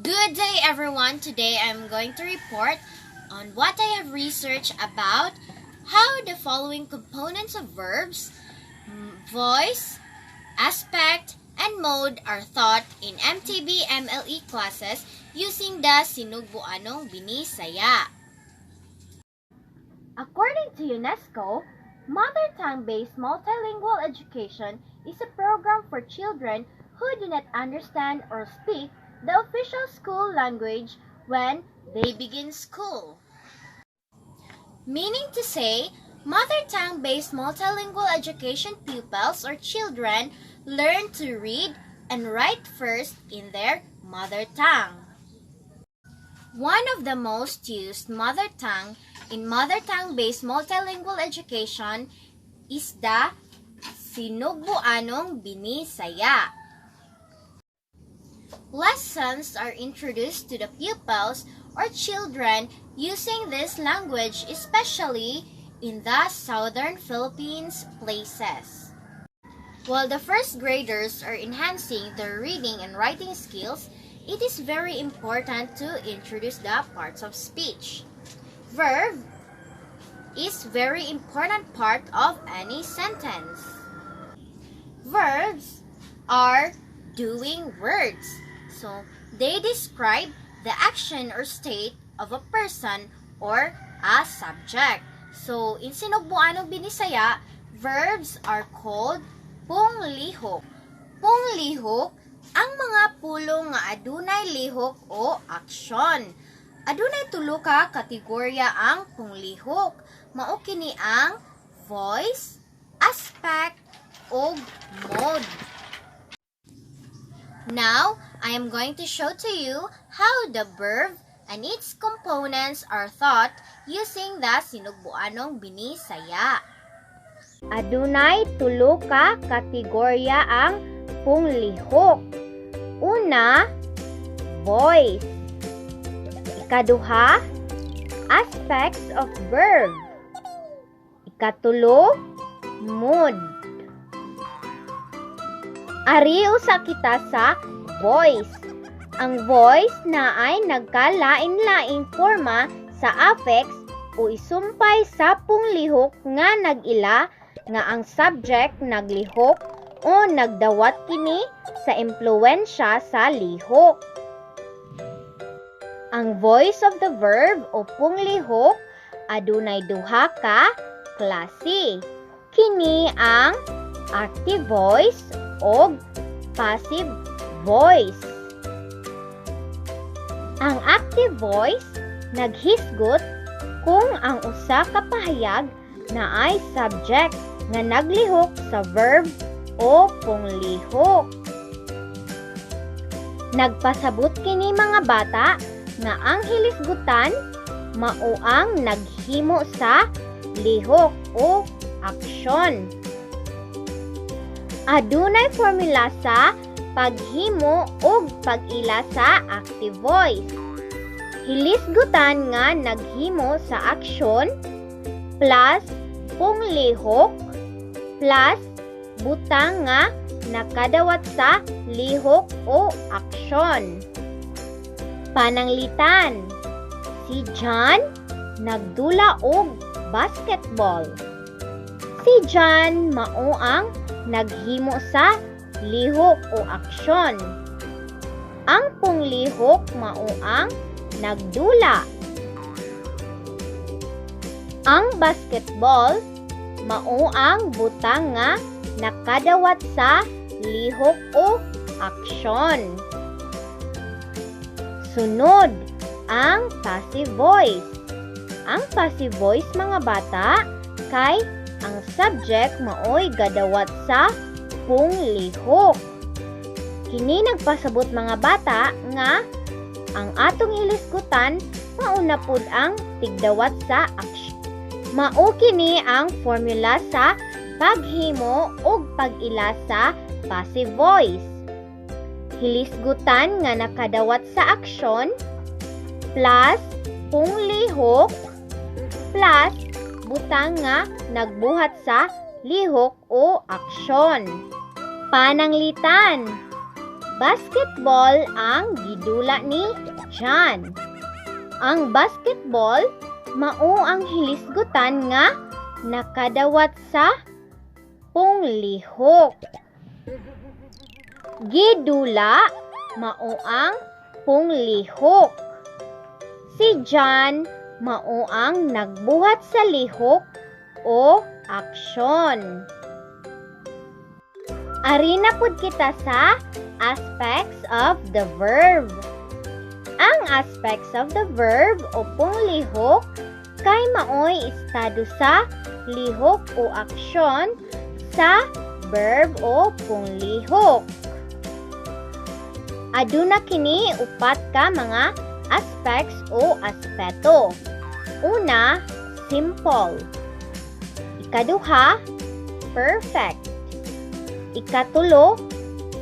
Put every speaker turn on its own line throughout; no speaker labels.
Good day everyone! Today I'm going to report on what I have researched about how the following components of verbs, voice, aspect, and mode are taught in MTB MLE classes using the Sinugbuanong Binisaya. According to UNESCO, mother tongue-based multilingual education is a program for children who do not understand or speak the official school language when they begin school. Meaning to say, mother tongue-based multilingual education pupils or children learn to read and write first in their mother tongue. One of the most used mother tongue in mother tongue-based multilingual education is the Sinugbuanong Binisaya. Lessons are introduced to the pupils or children using this language, especially in the southern Philippines places. While the first graders are enhancing their reading and writing skills, it is very important to introduce the parts of speech. Verb is very important part of any sentence. Verbs are doing words. So, they describe the action or state of a person or a subject. So, in Sinugbuanong Binisaya, verbs are called Punglihok. Punglihok ang mga pulong nga adunay lihok o aksyon. Adunay tulo ka kategorya ang punglihok. Mao kini ang voice, aspect, ug mode. Now, I am going to show to you how the verb and its components are taught using the Sinugbuanong Binisaya.
Adunay tulo ka kategorya ang punglihok. Una, voice. Ikaduha, aspects of verb. Ikatulo, mood. Ari usa kita sa voice. Ang voice na ay nagkalain-laing forma sa affix o isumpay sa punglihok nga nag-ila nga ang subject naglihok o nagdawat kini sa impluwensya sa lihok. Ang voice of the verb o punglihok adunay duha ka klase. Kini ang active voice o passive voice. Ang active voice naghisgot kung ang usa ka pahayag na ay subject nga naglihok sa verb o punglihok. Nagpasabot kini mga bata nga ang hilisgutan mao ang naghimo sa lihok o aksyon. Adunay formula sa paghimo ug pag-ila sa active voice. Hilisgutan nga naghimo sa aksyon plus punglihok plus butang nga nakadawat sa lihok o aksyon. Pananglitan. Si John nagdula og basketball. Si John mao ang naghimo sa lihok o aksyon. Ang punglihok mao ang nagdula. Ang basketball mao ang butang nga nakadawat sa lihok o aksyon. Sunod, ang passive voice. Ang passive voice mga bata kay ang subject maoy gadawat sa punglihok. Kini nagpasabot mga bata nga ang atong hilisgutan mauna pud ang tigdawat sa aksyon. Mao kini ang formula sa paghimo ug pag-ila sa passive voice. Hilisgutan nga nakadawat sa aksyon plus punglihok plus butang nga nagbuhat sa lihok o aksyon. Pananglitan. Basketball ang gidula ni John. Ang basketball mao ang hilisgutan nga nakadawat sa punglihok. Gidula mao ang punglihok. Si John mao ang nagbuhat sa lihok o aksyon. Ari na pud kita sa aspects of the verb. Ang aspects of the verb o punglihok kay maoy estado sa lihok o aksyon sa verb o punglihok. Aduna kini upat ka mga aspects o aspeto. Una, simple. Ikaduha, perfect. Ikatulo,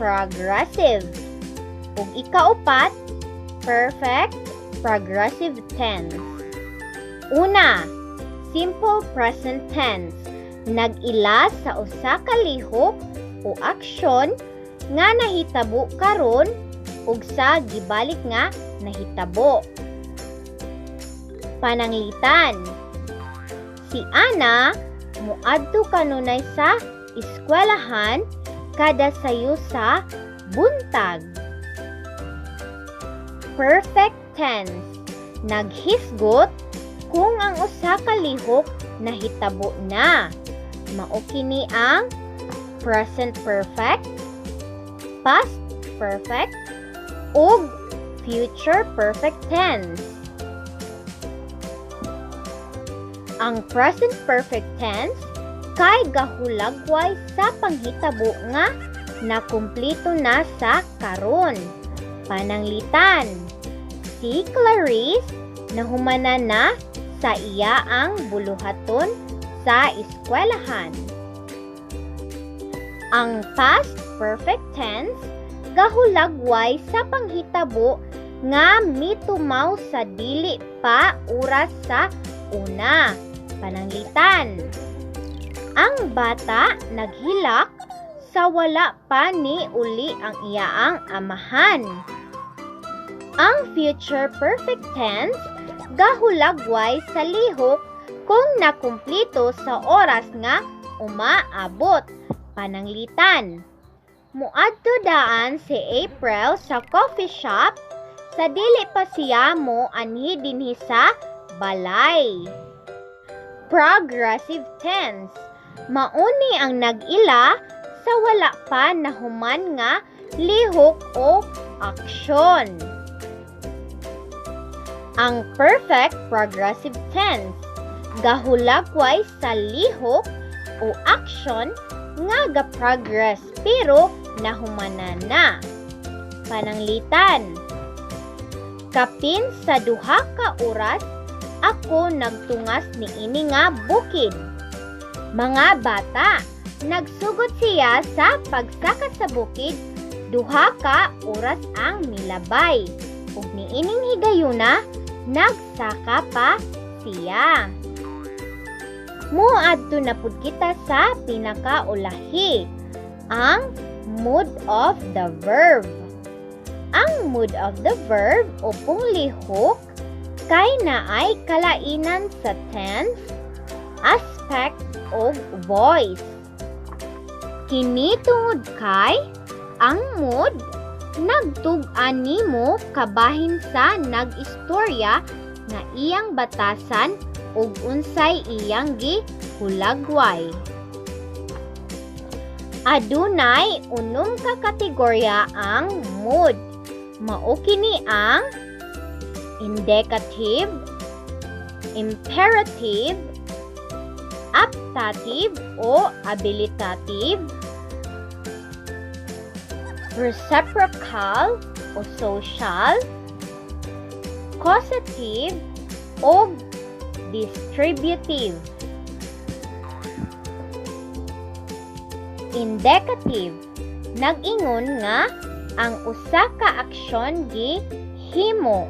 progressive. Ug ikaupat, perfect progressive tense. Una, simple present tense. Nag-ila sa usa ka lihok o aksyon nga nahitabo karon ug sa gibalik nga nahitabo. Pananglitan. Si Ana muadto kanunay sa eskwelahan kada sayo sa buntag. Perfect tense. Naghisgot kung ang usa ka lihok nahitabo na. Mao kini ang present perfect, past perfect, ug future perfect tense. Ang present perfect tense kay gahulagway sa panghitabo nga nakumpleto na sa karon. Pananglitan. Si Clarice nahumanan na sa iya ang buluhaton sa eskwelahan. Ang past perfect tense gahulagway sa panghitabo nga mitumaw sa dili pa oras sa una. Pananglitan. Ang bata naghilak sa wala pa ni uli ang iyaang amahan. Ang future perfect tense gahulagway sa lihok kung nakumplito sa oras nga umaabot. Pananglitan. Muadto daan si April sa coffee shop sa dili pa siya mo anhi dinhi sa balay. Progressive tense. Mauni ang nag-ila sa wala pa nahuman nga lihok o aksyon. Ang perfect progressive tense gahulagway sa lihok o aksyon nga ga-progress pero nahumanan na. Pananglitan. Kapin sa duha ka oras ako nagtungas niini nga bukid. Mga bata, nagsugod siya sa pagsaka sa bukid, duha ka oras ang milabay. Ug niining higayuna, nagsaka pa siya. Muadto na pud kita sa pinakaulahi, ang mood of the verb. Ang mood of the verb o punglihok kay naay kalainan sa tense, aspect o voice. Kini tungod kay ang mood nagtug-an nimo kabahin sa nag-istorya nga iyang batasan ug unsay iyang gihulagway. Adunay unom ka kategorya ang mood. Mao kini ang indicative, imperative, aptative o abilitative, reciprocal o social, causative o distributive. Indicative, nag-ingon nga ang usa ka aksyon gihimo.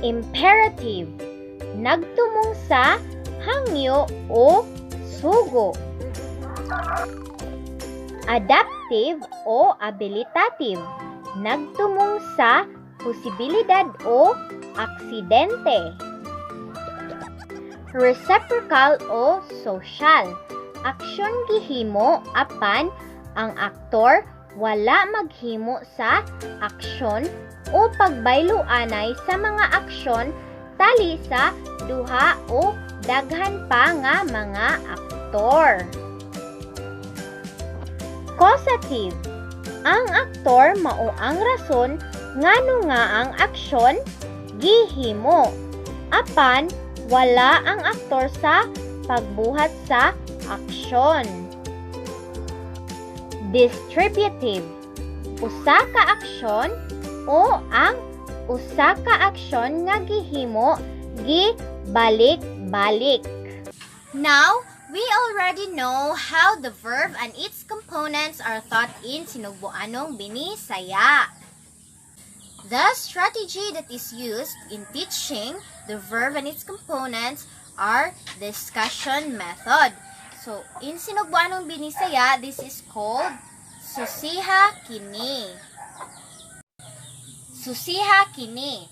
Imperative, nagtumong sa hangyo o sugo. Adaptive o abilitative, nagtumong sa posibilidad o aksidente. Reciprocal o social, aksyon gihimo apan ang aktor wala maghimo sa aksyon o pagbayloanay sa mga aksyon tali sa duha o daghan pa nga mga aktor. Causative, ang aktor mao ang rason ngano nga ang aksyon gihimo apan wala ang aktor sa pagbuhat sa aksyon. Distributive, usa ka aksyon o ang usa ka aksyon nga gihimo gibalik-balik.
Now, we already know how the verb and its components are taught in Sinugboanong Binisaya. The strategy that is used in teaching the verb and its components are discussion method. So, in Sinugboanong Binisaya, this is called susiha kini. Susiha kini.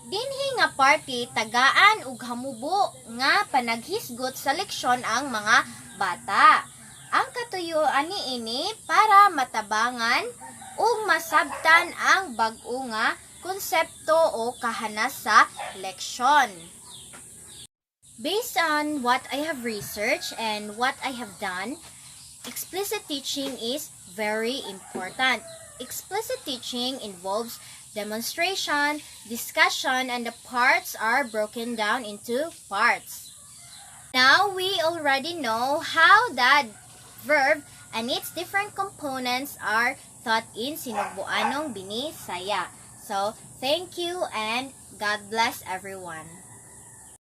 Dinhi nga party tagaan ug hamubo nga panaghisgot sa leksyon ang mga bata. Ang katuyoan niini para matabangan ug masabtan ang bag-o nga konsepto o kahanas sa leksyon. Based on what I have researched and what I have done, explicit teaching is very important. Explicit teaching involves demonstration, discussion, and the parts are broken down into parts. Now, we already know how that verb and its different components are taught in Sinugboanong Binisaya. So, thank you and God bless everyone.